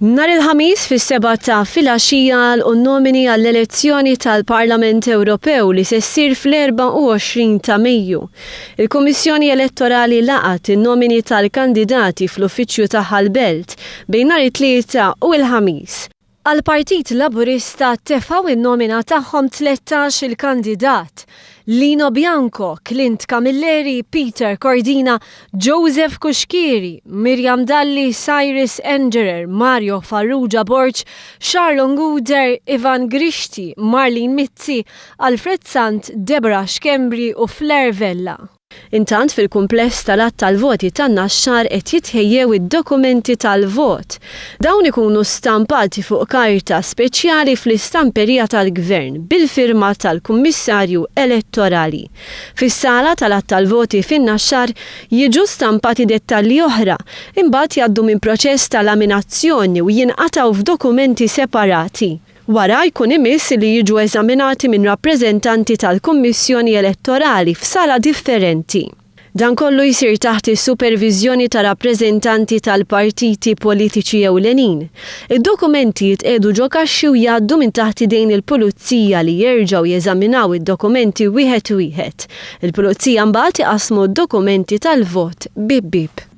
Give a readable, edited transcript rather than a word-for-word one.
Nhar il-Ħamis fis-sebgħa ta' filgħaxija għalqu n-nomini għall-elezzjoni tal-Parlament Ewropew li se ssir fl-24 ta' Mejju. Il-Kummissjoni Elettorali laqgħet in-nomini tal-kandidati fl-uffiċċju tagħha l-Belt bejn nhar it-Tlieta u l-Ħamis. Għall-Partit Laburista tefgħu n-nomina tagħhom 13 il-kandidat, Lino Bianco, Clint Camilleri, Peter Cordina, Joseph Cuschieri, Miriam Dalli, Cyrus Engerer, Mario Farrugia Borg, Charlon Gouder, Ivan Grixti, Marlene Mizzi, Alfred Sant, Deborah Schembri u Fleur Vella. Intant fil-kumpless tal-għadd tal-voti tan-Naxxar qed jitħejjew id-dokumenti tal-vot. Dawn ikunu stampati fuq karta speċjali fl-istamperija tal-Gvern bil-firma tal-Kummissarju Elettorali. Fis-sala tal-għadd tal-voti fin-Naxxar jiġu stampati dettalji oħra, imbagħad jgħaddu minn proċess ta' laminazzjoni u jinqatgħu f'dokumenti separati. Wara jkun imiss li jiġu eżaminati minn rappreżentanti tal-Kummissjoni Elettorali f'sala differenti. Dan kollu jsir taħt is-superviżjoni ta' rappreżentanti tal-partiti politiċi ewlenin. Id-dokumenti jitqiegħdu ġo kaxxi u jgħaddu minn taħt idejn il-pulizija li jerġgħu jeżaminaw id-dokumenti wieħed wieħed. Il-pulizija mbagħad iqassmu d-dokumenti tal-vot bieb bieb.